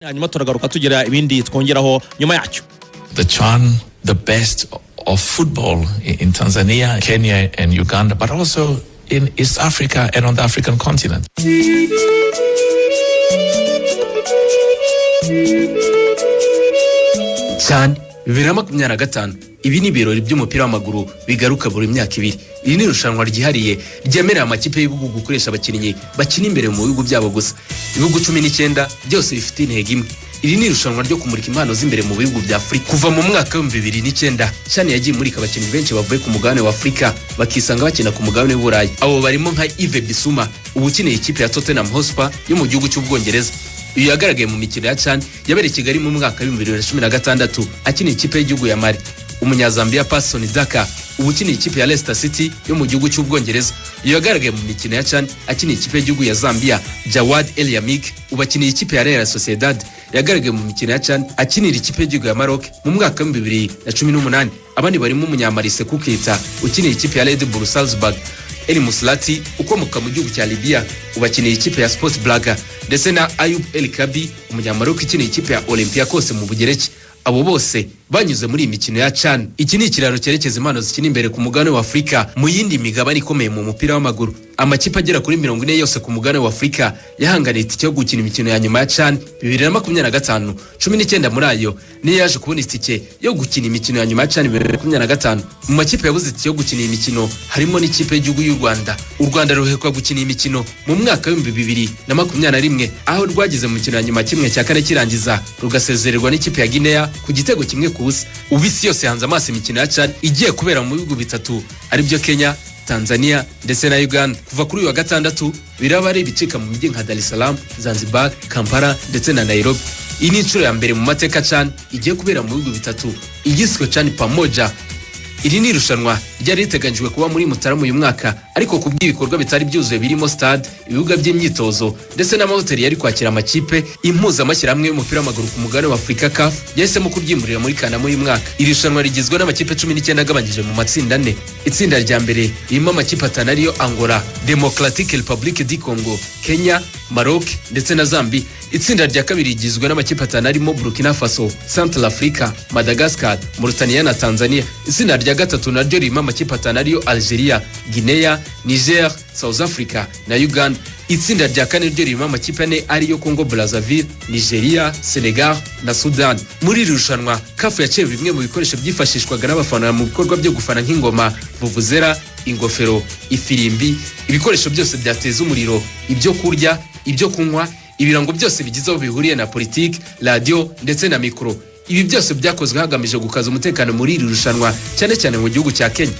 Hanyuma turagaruka tugira ibindi twongeraho nyuma yacyo. The CHAN, the best of football in Tanzania, Kenya, and Uganda, but also in East Africa and on the African continent. Cyane 2025, ibi ni ibirori by'umupira w'amaguru bigaruka buri myaka 2. Iri ni irushanwa ryihariye ryemerera amakipe y'ibihugu gukoresha abakinnyi bakina imbere mu bihugu byabo gusa. Ibihugu 19 byose bifite intego imwe. Iri ni irushanwa ryo kumurika impano z'imbere mu bihugu bya Afurika. Kuva mu mwaka wa 2009, CHAN yagiye imurika abakinnyi benshi bavuye ku mugabane wa Afurika bakisanga bakina ku mugabane w'Uburayi. Abo barimo nka Yves Bissouma, ubu ukinira ikipe ya Tottenham Hotspur yo mu gihugu cy'Ubwongereza. Uyu yagaragaye mu mikino ya CHAN yabereye i Kigali mu mwaka wa 2016 akina ikipe y'igihugu ya Mali. Umunyazambiya Patson Daka, ubu ukinira ikipe ya Leicester City yo mu gihugu cy'Ubwongereza, uyu yagaragaye mu mikino ya CHAN akina ikipe y'igihugu ya Zambia. Jawad El Yamik, ubu akiniye ikipe ya Real Sociedad, yagaragaye mu mikino ya CHAN akinira ikipe y'igihugu ya Maroc mu mwaka wa 2018. Abandi barimo umunyamali Sekou Keita ukinira ikipe ya Red Bull Salzburg, El Musrati ukomoka mu gihugu cya Libya, ubu akiniye ikipe ya Sport Braga, ndetse na Ayoub El Kaabi, umunyamaroc ukiniye ikipe ya Olympiacos mu Bugereki. Abo bose banyuze muri iyi mikino ya CHAN. Iki ni ikiraro cyerekeza impano zikina imbere ku mugabane wa Afurika mu yindi migabane ikomeye mu mupira w'amaguru. Amakipe agera kuri 40 yose ku mugabane wa Afurika yahanganiye itike yo gukina imikino ya nyuma ya CHAN 2025. 19 muri ayo niyo yaje kubona itike yo gukina imikino ya nyuma ya CHAN 2025. Mu makipe yabuze itike yo gukina iyi mikino harimo n'ikipe y'igihugu y'u Rwanda. U Rwanda ruheruka gukina iyi mikino mu mwaka wa 2021, aho rwageze mu mikino ya nyuma 1/4 kirangiza, rugasezererwa n'ikipe ya Guinea ku gitego 1-0. Ubu isi yose yahanze amaso imikino ya CHAN igiye kubera mu bihugu bitatu, aribyo Kenya, Tanzania ndetse na Uganda. Kuva kuri uyu wa gatandatu biraba ari ibicika mu mijyi nka Dar es Salaam, Zanzibar, Kampala ndetse na Nairobi. Iyi ni inshuro ya mbere mu mateka CHAN igiye kubera mu bihugu bitatu, igiswe CHAN Pamoja. Iri ni irushanwa ryari riteganyijwe kuba muri Mutarama uyu mwaka, ariko ku bw'ibikorwa bitari byuzuye birimo stade, ibibuga by'imyitozo ndetse n'amahoteli yari kwakira amakipe, impuzamashyirahamwe y'umupira w'amaguru ku mugabane wa Afurika, CAF, yahisemo kuryimurira muri Kanama uyu mwaka. Iri rushanwa rigizwe n'amakipe 19 agabanyije mu matsinda ane. Itsinda rya mbere ririmo amakipe atanu, ariyo Angola, Democratic Republic du Congo, Kenya, Maroc ndetse na Zambia. Itsinda rya kabiri rigizwe n'amakipe atanu arimo Burkina Faso, Central Africa, Madagascar, Mauritania na Tanzania. Itsinda rya gatatu naryo ririmo amakipe atanu, ariyo Algeria, Guinea, Niger, South Africa na Uganda. Itsinda rya kane ryo ririmo amakipe ane, ariyo Congo Brazzaville, Nigeria, Senegal na Sudan. Muri iri rushanwa, CAF yaciye bimwe mu bikoresho byifashishwaga n'abafana mu bikorwa byo gufana, nk'ingoma, vuvuzela, ingofero, ifirimbi, ibikoresho byose byateza umuriro, ibyo kurya, ibyo kunywa, ibirango byose bigize aho bihuriye na politiki, radiyo ndetse na mikoro. Ibi byose byakozwe hagamijwe gukaza umutekano muri iri rushanwa, cyane cyane mu gihugu cya Kenya.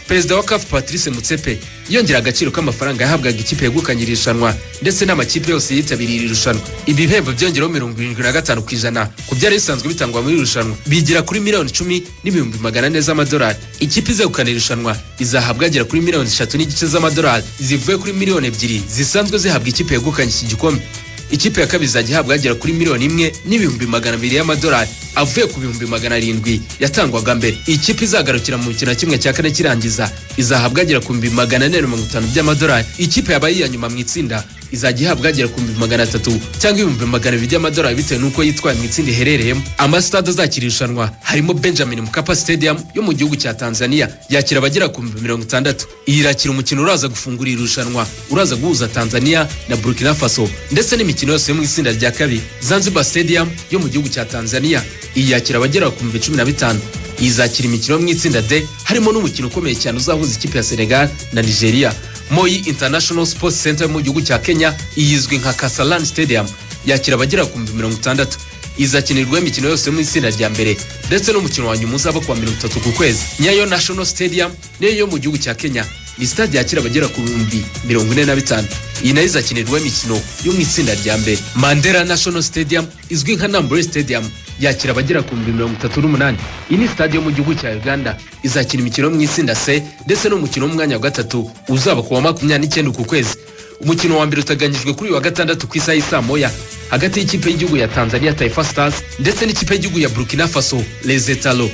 Perezida wa CAF, Patrice Motsepe, yongera agaciro k'amafaranga yahabwaga ikipe yegukanye iri rushanwa ndetse n'amakipe yose yitabiriye iri rushanwa. Ibi bihembo byongereho 75% ku byari bisanzwe bitangwa muri iri rushanwa, bigera kuri miliyoni 10,400,000 z'amadolari. Ikipe izegukana iri rushanwa izahabwa agera kuri miliyoni 3.5 z'amadolari, zivuye kuri miliyoni 2 zisanzwe zihabwa ikipe yegukanye iki gikombe. Ikipe ya kabiri izajya ihabwa agera kuri miliyoni 1,200,000 y'amadolari, avuye ku 700,000 yatangwaga mbere. Ikipe izagarukira mu mikino ya 1/4 kirangiza izahabwa agera ku 450,000 by'amadolari. Ikipe yabaye iya nyuma mu itsinda izajya ihabwa agera ku 300,000 cyangwa 200,000 by'amadolari, bitewe n'uko yitwaye mu itsinda iherereyemo. Amasitade azakira irushanwa harimo Benjamin Mkapa Stadium yo mu gihugu cya Tanzania, yakira abagera ku 60,000. Iyi irakira umukino uraza gufungura iri rushanwa, uraza guhuza Tanzania na Burkina Faso, ndetse n'imikino yose yo mu itsinda rya kabiri. Zanzibar Stadium yo mu gihugu cya Tanzania, iyi yakira abagera ku 15,000. Iyi izakira imikino yo mu itsinda D, harimo n'umukino ukomeye cyane uzahuza ikipe ya Senegal na Nigeria. Moi International Sports Center yo mu gihugu cya Kenya, iyizwi nka Kasarani Stadium, yakira abagera ku 60,000. Izakinirwaho imikino yose yo mu itsinda rya mbere ndetse n'umukino wa nyuma uzaba kuwa 30 ku kwezi. Nyayo National Stadium niyo yo mu gihugu cya Kenya, ni stade yakira abagera ku 45,000. Iyi nayo izakinirwaho imikino yo mu itsinda rya mbere. Mandela National Stadium, izwi nka Namboole Stadium, yakira abagera ku 38,000. Iyi ni stade yo mu gihugu cya Uganda, izakina imikino yo mu itsinda C ndetse n'umukino w'umwanya wa gatatu uzaba ku wa 29 ku kwezi. Umukino wa mbere uteganyijwe kuri uyu wa gatandatu ku isaha y'i 1:00 hagati y'ikipe y'igihugu ya Tanzania, Taifa Stars, ndetse n'ikipe y'igihugu ya Burkina Faso, Les Étalons.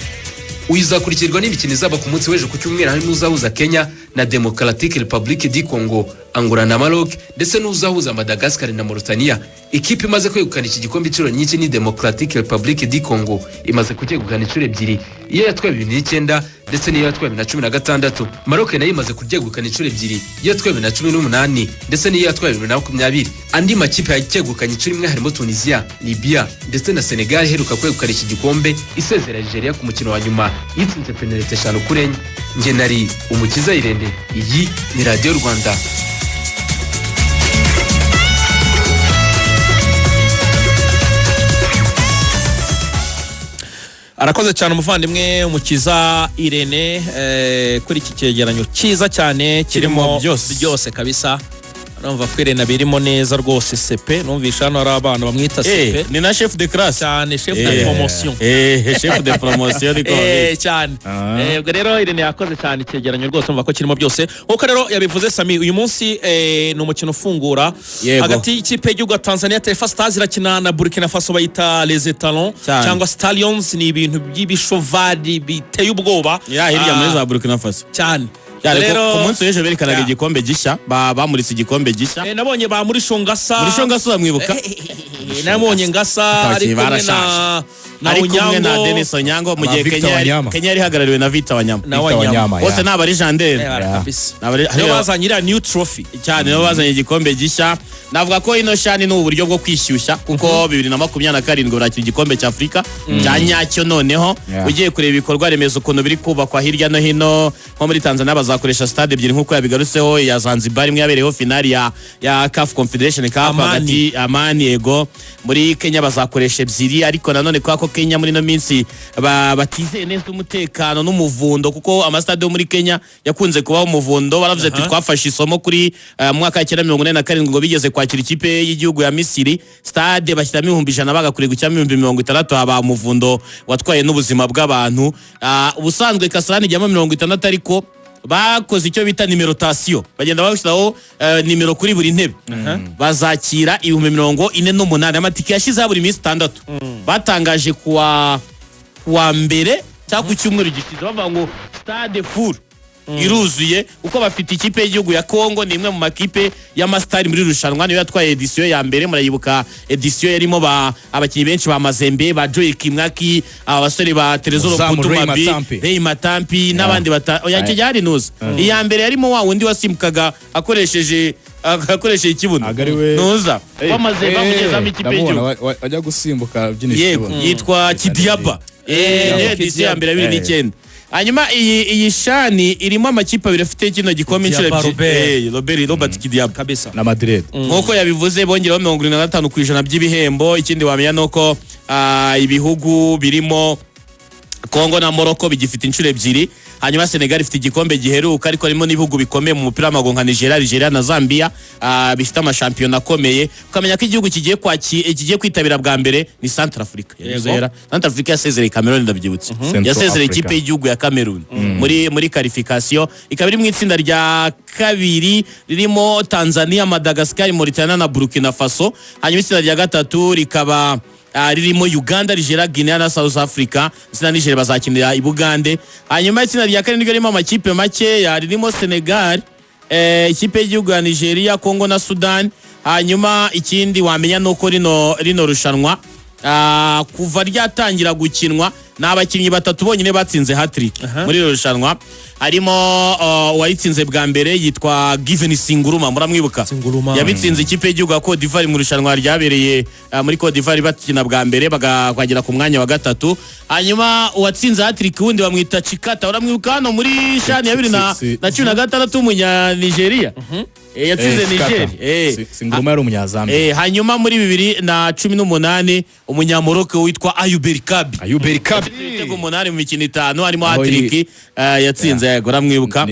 Uyu uzakurikirwa n'imikino izaba ku munsi w'ejo ku cyumweru, harimo uzahuza Kenya na Na Democratic Republic du Congo, Angola na Maroc, ndetse n'uzahuza Madagascar na Mauritania. Ikipe imaze kwegukana iki gikombe inshuro nyinshi ni Democratic Republic du Congo, imaze kucyegukana inshuro ebyiri, iyo yatwaye 2009 ndetse n'iyo yatwaye 2016. Maroc nayo imaze kuryegukana inshuro ebyiri, iyo yatwaye 2018 ndetse n'iyo yatwaye 2020. Andi makipe yacyegukanye inshuro imwe harimo Tunisia, Libya ndetse na Senegal iheruka kwegukana iki gikombe isezera Algeria ku mukino wa nyuma yitsinze penaliti 5-4. Njye nari Umukiza Irene, iyi ni Radiyo Rwanda. Arakoze cyane umuvandimwe Umukiza Irene kuri iki cyegeranyo cyiza cyane kirimo Kirimo byose. Byose kabisa. Urumva ko Irene abirimo neza rwose. Sepe numvisha hano hari abana bamwita sepe. Ni na chef de classe. Cyane, chef de promotion. Chef de promotion niko. Cyane. Ah. Ubwo rero Irene yakoze cyane, icyegeranyo rwose umva ko kirimo byose. Nkuko rero yabivuze Sami, uyu munsi ni umukino ufungura hagati y'ikipe y'igihugu ya Tanzania, Taifa Stars, irakina na Burkina Faso, bayita Les Étalons cyangwa Stallions, ni ibintu by'ibishovari biteye ubwoba. Ya hirya muri Ah, za Burkina Faso. Cyane. Cyane Rero ku munsi w'ejo berekanaga igikombe gishya, bamuritse igikombe gishya. Nabonye ba muri Shongasa. Muri Shongasa uramwibuka? Nabonye Ngasa ari Abakinnyi kumwe na barashaje. na Ari kumwe na Onyango. Denis Onyango, mu Ba gihe Victor Kenya yari Wanyama. Kenya yari ihagarariwe na Victor Wanyama. Na Victor Wanyama. Wanyama, Bose ya. ni abarijanderi. Kabisa. Nibo Nibo bazanye iriya new trophy. Cyane, nibo bazanye igikombe gishya. Navuga ko ino CHAN ni uburyo bwo kwishyushya, kuko 2027 barakira igikombe cya Afurika cya nyacyo noneho. Ugiye kureba ibikorwa remezo ukuntu biri kubakwa hirya no hino, nko muri Tanzania bazakoresha stade ebyiri nk'uko yabigarutseho, iya Zanzibar imwe yabereyeho finali ya CAF Confederation Cup. Amani. Hagati Amani, yego. Muri Kenya bazakoresha ebyiri, ariko nanone kubera ko Kenya muri ino minsi batizeye neza umutekano n'umuvundo, kuko amasitade yo muri Kenya yakunze kubaho umuvundo, baravuze ati twafashe isomo kuri mu mwaka wa 1987, ngo bigeze kwakira ikipe y'igihugu ya Misiri, stade bashyiramo 100,000, bagakwiye gushyiramo 60,000, haba umuvundo watwaye n'ubuzima bw'abantu. Ubusanzwe Kasarani ijyamo 60, ariko bakoze icyo bita numérotation, bagenda bashyiraho nimero kuri buri ntebe. Bazakira 48,000. Amatike yashyizeho buri minsi 6. Batangaje kuwa mbere cyangwa ku cyumweru gishize, bavuga ngo stade full iruzuye, kuko bafite ikipe y'igihugu ya Congo, ni imwe mu makipe y'amasitari muri irushanwa, niyo yatwaye édition ya mbere. Murayibuka édition yarimo ba abakinnyi benshi ba Mazembe, ba Joy Kimwaki, abasore ba Trezor Muzamu Ray Putumabi, Matampi. Ray Matampi n'abandi bata. Oya, icyo gihe hari nuza iya mbere yarimo wa wundi wasimbukaga akoresheje ikibuno. Ntabwo ari we. Nuza bamaze bamugezamo ikipe Ndamubona, y'igihugu. Wajya gusimbuka abyinisha Yego. ikibuno. Yitwa Kidiaba. Niyo édition ya mbere ya 2009. Hanyuma iyi CHAN irimo amakipe abiri afite kino gikombe inshuro Kidiaba ebyiri. Robert. Robert Kidiaba. Kabisa. Na Madrid. Nk'uko yabivuze, bongeraho 75% by'ibihembo. Ikindi wamenya ni uko ibihugu birimo Congo na Morocco bigifite inshuro ebyiri, hanyuma Senegal ifite igikombe giheruka, ariko harimo n'ibihugu bikomeye mu mupira w'amaguru nka Nigeria, Algeria na Zambia, bifite amashampiyona akomeye. Ukamenya ko igihugu kigiye kwitabira bwa mbere ni Central Africa. Yego. Central Africa yasezereye Cameroon, ndabyibutse. Central Yasezereye Africa. ikipe y'igihugu ya Cameroon muri qualification, ikaba iri mu itsinda rya kabiri ririmo Tanzania, Madagascar, Mauritania na Burkina Faso. Hanyuma itsinda rya gatatu rikaba ririmo Uganda, Algeria, Guinea na South Africa. Itsinda Niger bazakinira i Bugande. Hanyuma itsinda rya kane niryo ririmo amakipe makeya, ririmo Senegal, ikipe y'igihugu ya Nigeria, Congo na Sudan. Hanyuma ikindi wamenya ni uko rino rushanwa, kuva ryatangira gukinwa, ni abakinnyi batatu bonyine batsinze hat-trick muri iri rushanwa. Harimo uwayitsinze bwa mbere yitwa Given Singuruma, muramwibuka? Singuruma. Yabitsinze ikipe y'igihugu ya Cote d'Ivoire mu irushanwa ryabereye muri Cote d'Ivoire, bakina bwa mbere bakagera ku mwanya wa gatatu. Hanyuma uwatsinze hat-trick wundi bamwita Chikata, uramwibuka hano muri CHAN ya bibiri na 16, w'umunya Nigeria. Yatsinze Chikata. Niger. Singuruma yari umunyazambiya. Hanyuma muri 2018 umunyamoroko witwa Ayoub El Kaabi. Ayoub El Kaabi. Ibitego 8 mu mikino 5, harimo Aho hat-trick yatsinze, yego, uramwibuka.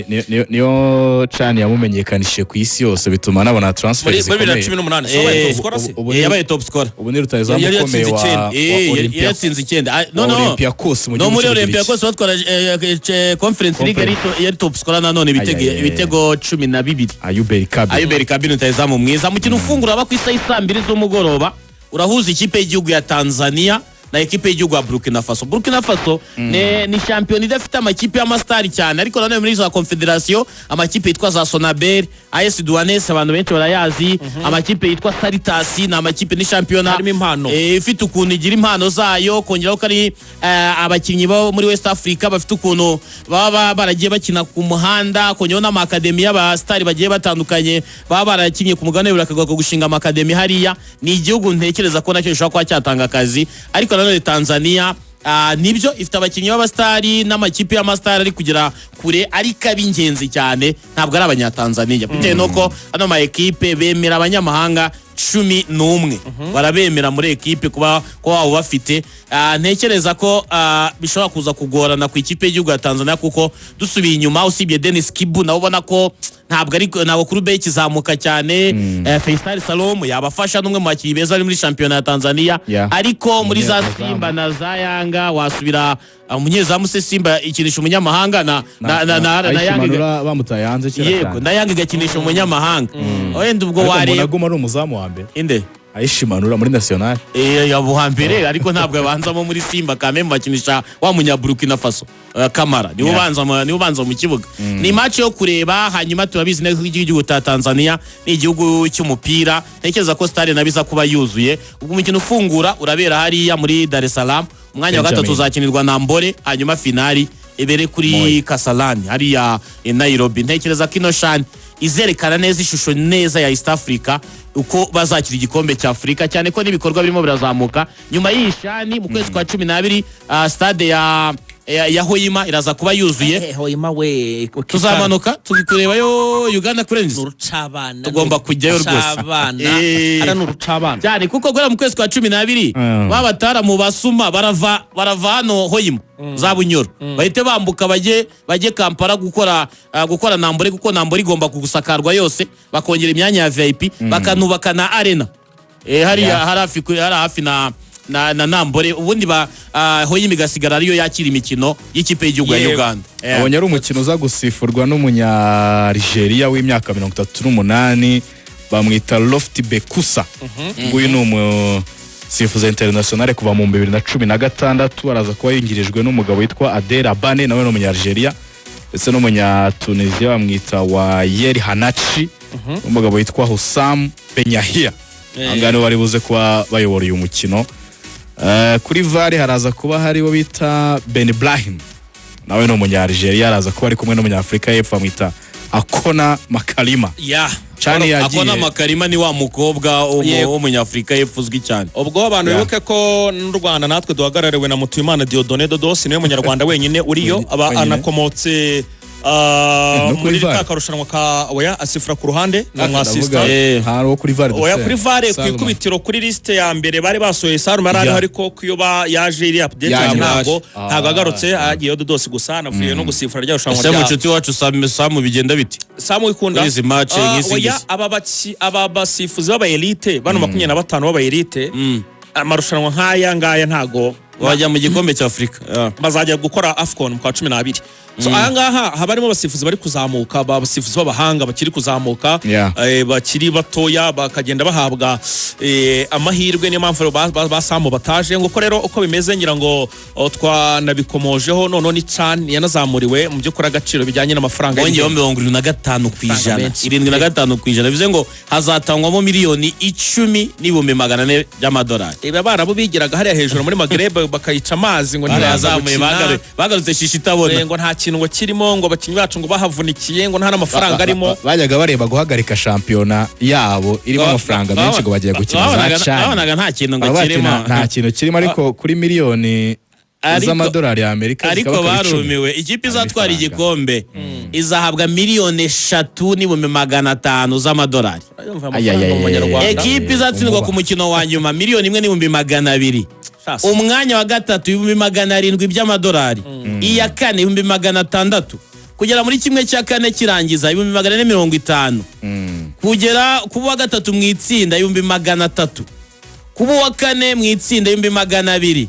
Niyo CHAN yamumenyekanishije ku isi yose, bituma anabona transfer Muri bibiri na zikomeye. 18 so wabaye top scorer se? Ubu Yabaye top scorer. Ubu ni rutahizamu Yari ukomeye yatsinze wa icyenda. wa Yari Olympiacos. yatsinze 9. Wa No, no. Olympiacos mu No gihugu muri cy'Ububiligi. Olympiacos batwara Conference League, yari top scorer nanone, Ay, ay, ay. ibitego 12. Ayoub El Kaabi. Ayoub El Kaabi ni rutahizamu mwiza. Mukino ufungura aba ku isaha y'i saa 2 z'umugoroba, urahuza ikipe y'igihugu ya Tanzania na na ekipe y'igihugu ya Burkina Faso. Burkina Faso ni shampiyona idafite amakipe y'amasitari cyane, ariko nanone muri za confederation amakipe yitwa za Sonabel, AS Douanes, abantu benshi barayazi, amakipe yitwa Saritas, ni amakipe, ni shampiyona Harimo impano. Ifite ukuntu igira impano zayo, kongeraho ko ari abakinnyi bo muri West Africa bafite ukuntu baba baragiye bakina ku muhanda, kongeraho n'amakademi y'abasitari bagiye batandukanye baba barakinnye ku mugabane w'Uburayi gushinga amakademi hariya. Ni igihugu ntekereza ko nacyo gishobora kuba cyatanga akazi. Ariko nanone Tanzania, nibyo ifite abakinnyi b'abasitari n'amakipe y'amasitari ari kugera kure, ariko ab'ingenzi cyane ntabwo ari Abanyatanzaniya, bitewe n'uko ano ma ekipe bemera abanyamahanga 11, barabemera muri ekipe kuba waba bafite. Ntekereza ko bishobora kuza kugorana ku ikipe y'igihugu ya Tanzania, kuko dusubiye inyuma, usibye Denis Kibu, nawe ubona ko ntabwo ari, ntabwo kuri be ikizamuka cyane. Faisal Salom yabafasha, n'umwe mu bakinnyi beza bari muri shampiyona ya Tanzania, ariko muri za Umunyezamu. Simba na za Yanga wasubira, umunyezamu se Simba ikinisha umunyamahanga na Aishi Yanga Manura bamutaye hanze kera yego cyane. Na Yanga igakinisha umunyamahanga wenda ubwo Ariko mbona wareba aguma ari umuzamu wa mbere. Inde? Aishi Manura muri National. Yabuhambere, ariko ntabwo abanzamo muri Simba kame, bakinisha wa munya Burkina Faso, Kamara niwe niwe ubanza mu kibuga. Ni match yo kureba. Hanyuma turabizi neza ko igihugu cya Tanzania ni igihugu cy'umupira, ntekereza ko stade nayo iza kuba yuzuye. Ubwo umukino ufungura urabera hariya muri Dar es Salaam, umwanya wa gatatu Benjamin. uzakinirwa na Mbore, hanyuma finali ibere kuri Moi. Kasarani hariya i Nairobi. Ntekereza ko ino CHAN izerekana neza ishusho neza ya East Africa, uko bazakira igikombe cya Afurika, cyane ko n'ibikorwa birimo birazamuka nyuma y'iyi CHAN mu kwezi kwa 12. Stade ya Hoima iraza kuba yuzuye. Hoima we. Tuzamanuka turi kurebayo Uganda Cranes. Urucabana. Tugomba kujyayo rwose. Urucabana. Hariya ni urucabana. Cyane, kuko guhera mu kwezi kwa 12 babatara mu basuma barava hano Hoima za Bunyoro, bahite bambuka bajye Kampala gukora Nambore, kuko Nambore igomba gusakarwa yose, bakongera imyanya ya VIP, bakanubaka na arena hariya hari hafi na Nambore. Ubundi ba Hoima igasigara ariyo yakira imikino y'ikipe y'igihugu ya Uganda. Abonye ari umukino uza gusifurwa n'Umunyaligeria w'imyaka 38, bamwita Lofty Bekusa. Nguyu ni umusifuzi international kuva mu 2016. Araza kuba yungirijwe n'umugabo witwa Adel Abane, nawe ni Umunyaligeria, ndetse n'Umunyatunisia bamwita Wayeri Hanachi, n'umugabo witwa Hussam Benyahia. Aha ngaha nibo bari buze kuba bayobora uyu mukino. Kuri VAR haraza kuba hari uwo bita Ben Brahim, nawe ni Umunyaligeria, araza kuba ari kumwe n'Umunyafurika y'Epfo bamwita Akona Makalima. CHAN yagiye Akona Makarima ni wa mukobwa w'Umunyafurika y'Epfo uzwi cyane. Ubwo abantu bibuke ko n'u Rwanda natwe duhagarariwe na Mutuyimana Dieudonné Dodos, niwe Munyarwanda wenyine uriyo, aba Wenyine. anakomotse No kuri muri VAR. ka karushanwa ka oya, asifura ku ruhande, ni umwasista. Ndavuga, hari uwo kuri VAR. Oya, kuri VAR ku Salma. ikubitiro, kuri liste ya mbere bari basohoye Salma yari ariho, ariko kuyo ba yaje iri update Yaje. ntabwo agarutse, agiyeyo Dodos gusa, anavuye no gusifura rya rushanwa Ese rya mucuti wacu Samu bigenda biti Samu wikunda Kuri izi match nk'izi oya, ngizi. aba basifuzi b'aba elite bano 25 b'aba elite, amarushanwa nk'aya ngaya ntago wajya mu gikombe cya Afurika. Bazajya gukora AFCON mu kwa 12. So aha ngaha haba harimo abasifuzi bari kuzamuka, abasifuzi b'abahanga bakiri kuzamuka, bakiri batoya, bakagenda bahabwa amahirwe. Niyo mpamvu ba Samu bataje. Nguko rero uko bimeze, ngira ngo twanabikomojeho. Noneho ni CHAN yanazamuriwe mu by'ukuri agaciro bijyanye n'amafaranga Bongeyeho y'ibihembo. 75%. Menshi. 75%, bivuze ngo hazatangwamo miliyoni 10 n'ibihumbi 400 by'amadolari. Ibi abarabu bigiraga hariya hejuru muri Magreb bakayica amazi ngo ntibaza Barayazamuye. gukina. Bagarutse shisha itabona. Ngo nta kintu ngo kirimo, ngo abakinnyi bacu ngo bahavunikiye, ngo nta n'amafaranga arimo. Bajyaga bareba guhagarika shampiyona yabo irimo amafaranga menshi ngo bagiye gukina za CHAN. Babonaga nta kintu ngo Baba bati kirimo. Nta kintu kirimo, ariko kuri miliyoni z'amadolari ya Amerika Ariko zikaba 10. barumiwe. Ikipe izatwara Amafaranga. igikombe izahabwa miliyoni 3 n'ibihumbi 500 z'amadolari. Urumva Ay, ay, amafaranga mu ay, Banyarwanda. ay, ay. Ekipe izatsindwa Umuba. ku mukino wa nyuma, miliyoni 1 n'ibihumbi 200. Sasa. Umwanya wa gatatu, 700,000 by'amadolari. Iya kane, 600,000. Kugera muri kimwe cya kane kirangiza, 450,000. Kugera kuba uwa gatatu mu itsinda, 300,000. Kuba uwa kane mu itsinda, 200,000.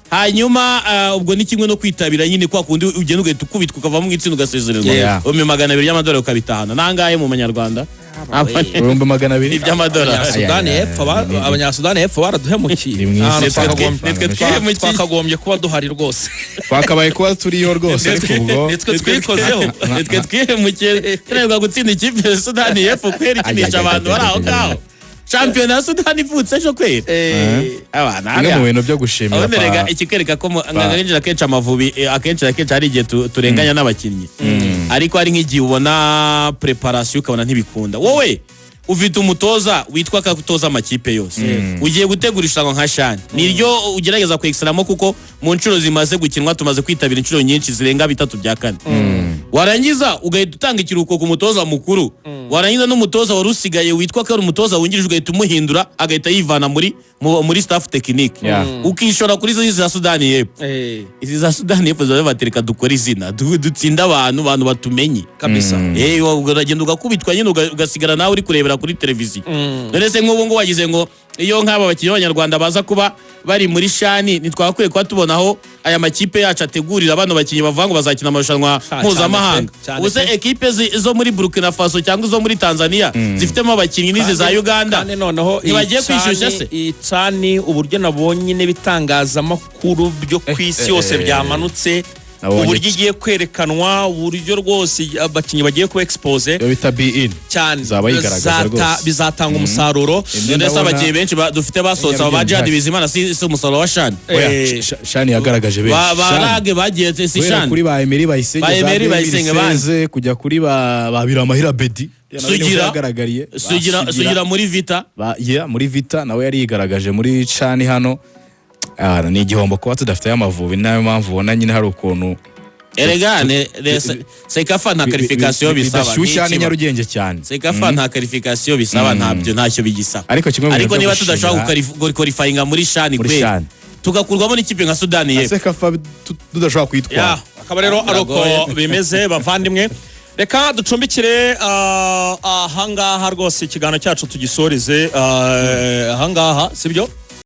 Hanyuma ubwo ni kimwe no kwitabira nyine, kwa kundi ugenda ugahita ukubitwa ukavamo mu itsinda ugasezererwa, 200,000 by'amadolari ukabitahana. Nangahe mu manyarwanda? 200,000. Iby'amadolari. Abanyasudani Ay, ay, ay, y'Epfo Abanyasudani y'Epfo baraduhemukiye. Ni mwiza. Ahantu Nitwe nitwe twihemukiye. twakagombye kuba duhari rwose. Twakabaye kuba turiyo rwose, ariko ubwo Nitwe twikozeho. Nitwe twihemukiye, tunanirwa gutsinda ikipe ya Sudani y'Epfo kweri, ikinisha abantu bari aho ngaho. Shampiyona ya Sudani ivutse ejo kweri. Abana Bimwe mu bintu byo gushimira Ubundi rega ikikwereka ko akenshi na kenshi Amavubi, akenshi na kenshi hari igihe turenganya n'abakinnyi, ariko hari nk'igihe ubona préparation ukabona ntibikunda. Wowe ufite umutoza witwa ko utoza amakipe yose, ugiye gutegura irushanwa nka CHAN, niryo ugerageza kwexcellamo, kuko mu nshuro zimaze gukinwa tumaze kwitabira inshuro nyinshi zirenga bitatu bya kane. Warangiza ugahita utanga ikiruhuko ku mutoza mukuru, warangiza n'umutoza wari usigaye witwa ko ari umutoza wungirije ugahita umuhindura, agahita yivana muri staff technique, ukishora kuri zo za Sudani y'Epfo. Izi za Sudani y'Epfo ziba batereka dukore izina, dutsinde abantu batumenye. Kabisa. Uragenda ugakubitwa nyine, ugasigara nawe uri kurebera kuri televiziyo. None se nk'ubu ngubu wagize ngo iyo nk'aba bakinnyi b'Abanyarwanda baza kuba bari muri CHAN, ntitwakwiye kuba tubona aho aya makipe yacu ategurira bano bakinnyi bavuga ngo bazakina amarushanwa Cyane mpuzamahanga? pe, cyane Ubu se pe. ekipe zo muri Burkina Faso cyangwa izo muri Tanzania zifitemo abakinnyi n'izi za Uganda Kandi noneho iyi ntibagiye kwishyushya se? iyi CHAN, uburyo nabonye n'ibitangazamakuru byo ku isi yose byamanutse, Nabonye uburyo igiye kwerekanwa, uburyo rwose abakinnyi bagiye kuba expose Iyo bita beIN cyane. Izaba yigaragaza rwose. Bizatanga umusaruro. Imwe None se ndabona- abakinnyi benshi dufite basohotse, aba ba Nyarugenge Djihad ihari. Bizimana, si umusaruro wa CHAN? Oya, CHAN yagaragaje benshi. Ba CHAN. Rage bagiye si Guhera CHAN? kuri ba Emery Bayisenge, Ba za Emery Bayisenge bandi. 2016, kujya kuri ba Biramahire Abeddy. Nawe niho Sugira. yagaragariye. Ba Sugira muri Vita. Yeah, muri Vita nawe yari yigaragaje muri CHAN hano. Ni igihombo kuba tudafite Amavubi, ni nayo mpamvu ubona nyine hari ukuntu Erega CECAFA nta qualification bisaba. bidashyushya ni Ntikiba. Nyarugenge cyane. CECAFA nta qualification bisaba, ntabyo, ntacyo bigisaba. Ariko kimwe mu Ariko bintu byo niba tudashobora gushimira- guqualifyinga muri CHAN Muri kweri, CHAN. tugakurwamo n'ikipe nka Sudani y'Epfo. CECAFA tudashobora kuyitwara. Ya, akaba rero ari uko Biragoye. bimeze. Bavandimwe, reka ducumbikire ahangaha rwose, ikiganiro cyacu tugisoreze ahangaha, sibyo?